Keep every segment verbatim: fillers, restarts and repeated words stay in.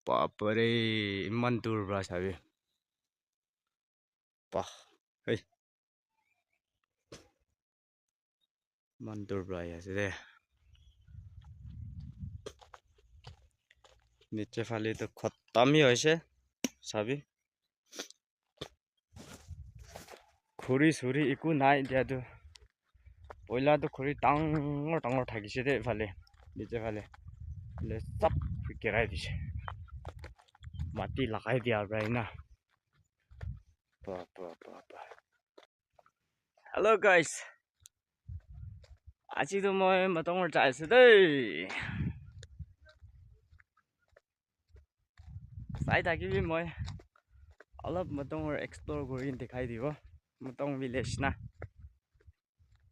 Bapare, iman dur pra sabi. Bah, hey. Iman dur pra ahi ase de. Niche phale toh khotom hi hoise, sabi. Khuri suri eku nai dia tu. Poila tu khuri dangor dangor thakishe de ephale, niche phale. Hoile sab girai dishe. Mati lagai dia pra ena. Ba, ba, ba, ba. Hello guys. Aji tu moi Matongor jai ase de. Sai thakibi moi. Olop Matongor explore kuri dikhai dibo. Matong village na.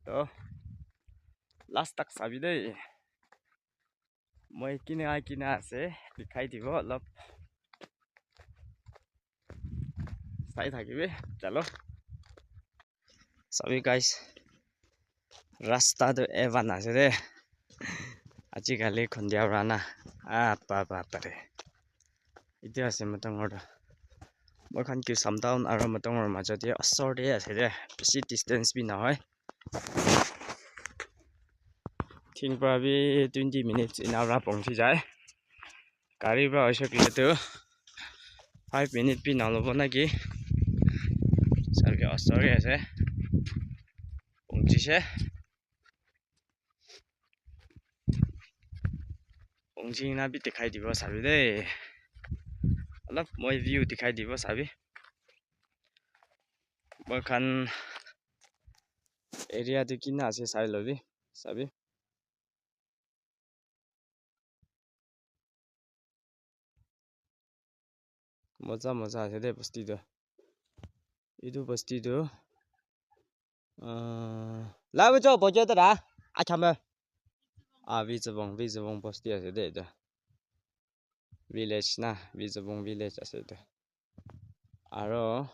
To last tak sabi de. Moi kine ai kine ase, dikhai dibo olop. Sai thakibi, chalo. Sabi guys, rasta tu evan ase de. Ajikali khondia pra na. Ah, pa, pa, pa re. Etu ase Matongor tu. Moi khan Kisam town aro Matongor majo te osor te ase de. Bisi distance bi nahoi. Thing pra bi twenty minutes ena pra pongchi jai. Gari pra hoise koile tu five minute bi nalobo naki. Sorry, sorry ase. Pongchise. Pongchi na bi dikhai dibo sabi de. Olop moi view dikhai dibo sabi. Moi khan area tu kina ase sai lobi sabi. Moza moza ase de bosti tu. Etu bosti tu. Ah, la bu cho bojo tara. Acha me. Ah, Vizabong, Vizabong bosti ase de etu. Village na, Vizabong village ase etu. Aro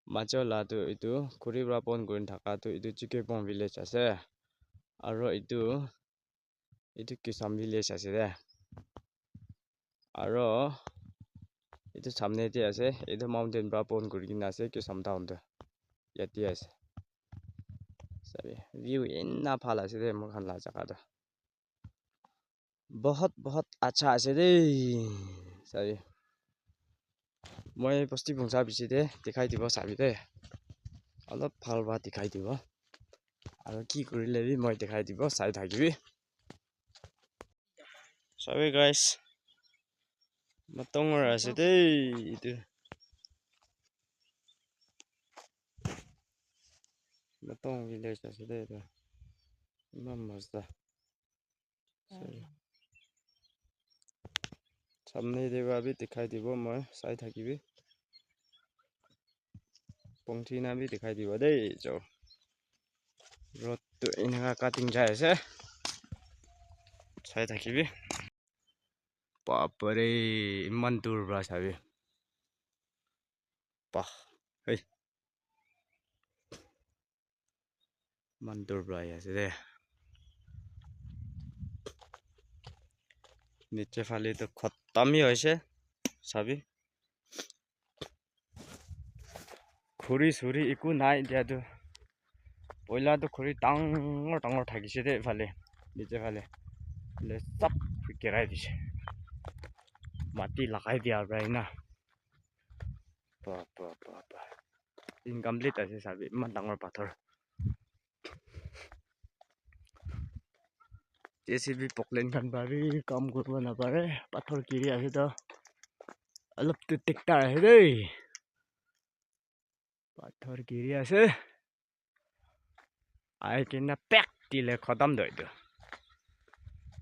majo la tu etu khuri pra pon kurin thaka tu etu Chikepong village ase. Aro etu, etu Kisam village ase de. Aro etu samne te ase, etu mountain pra pon kuri kena ase Kisam town tu. Yate ase. Sabi, view ena bhal ase de moi khan la jaga tu. Bahut, bahut acha ase de. Sabi. Moi bosti pungsa bishi de dikhai dibo sabi de. Olop bhal pra dikhai dibo. Aro ki kurile bi moi dikhai dibo, sai thakibi. Sabi guys. Matongor ase de etu. Matong village ase de etu. Iman mazda. Samne te pra bi dikhai dibo moi sai thakibi. Pongthi na bi dikhai dibo de jo. Road tu eneka cutting jai ase. Sai thakibi. Bapare, iman dur pra sabi. Bah, hey. Iman dur pra ahi ase de. Niche phale tu khotom hi hoise, sabi. Khuri suri eku nai dia tu. Poila tu khuri dangor dangor thakishe de ephale, niche phale. Hoile sab girai dishe. Mati lagai dia pra ena. Ba, ba, ba, ba. Incomplete ase sabi, iman dangor pathor. J C B poklen khan para bi kam kuribo napare, pathor giri ase toh. Olop tu tekta ase dei. Pathor giri ase. Ahi kena pek dile khotom toh etu.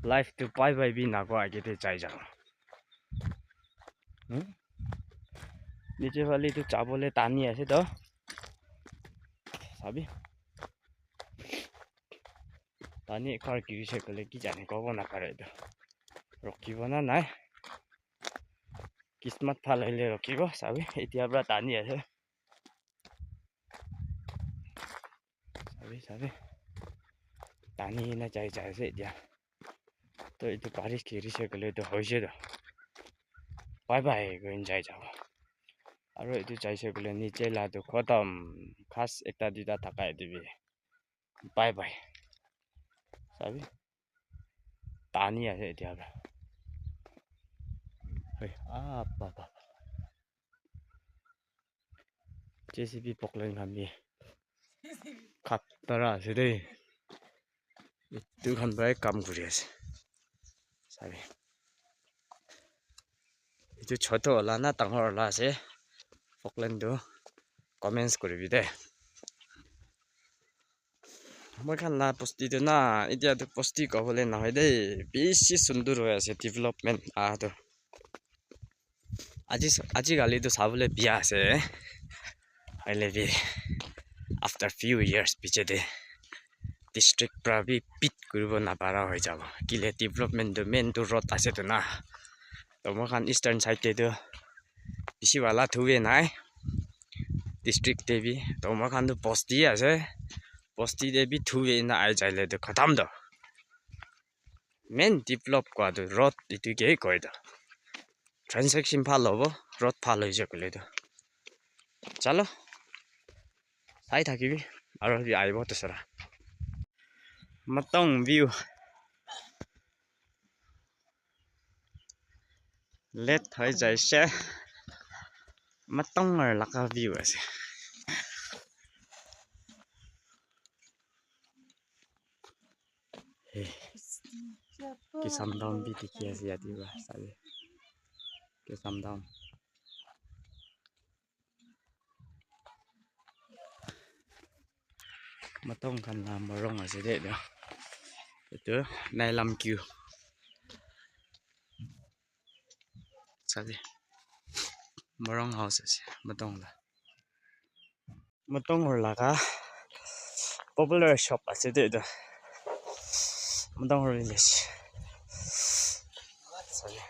Life tu bye bye bi nakoa age te jai jabo. Hmm? Niche phale tu jabole tani ase toh. Sabi? Tani ekar girise koile ki jane kobo napare etu. Rokibo na nai. Kismat bhal hoile rokibo, sabi? Etia para tani ase. Sabi, sabi. Tani na jai jai ase etia. To etu barish girise koile to hoise to. bye bye koi kena jai jabo. Aro etu jaise koile niche la tu khotom, ghas ekta duita thaka etu bi bye bye. Sabi? Tani ase etia pra. Hey, ah, pa, pa. J C B poklen khan bi khatara ase de. Etu khan para kam kuri ase. Sabi. Etu chotu wala na dangor wala ase. Poklen tu comments kuribi de. Moi khan la bosti tu na, etia tu bosti kobole nahoi de. Bishi sundur hoi ase development ah tu. Aji, aji kali tu sabole bia ase. Hoile bi after few years piche de district pra bi beat kuribo napara hoi jabo. Kile development tu main tu road ase tu na. To moi khan eastern side te tu bishi wala thuwe nai. District te bi. To moi khan tu bosti ase. Bosti te bi thuwe na ai jaile tu khatam to. Main develop kua tu road itu ke koi to. Transaction bhal hobo, road bhal hoise koile tu. Chalo. Sai thakibi. Aro bi aibo to sara. Matong view. Late hoi jaise. Matong laka view ase. Hey. Kisam dam bi dikhi ase yate pra sabi. Kisam dam. Matong khan la morung ase de etu. Etu Nailam Q. Sabi. Morung house ase. Matong la. Matong laga popular shop ase de etu. Matong village. Sabi.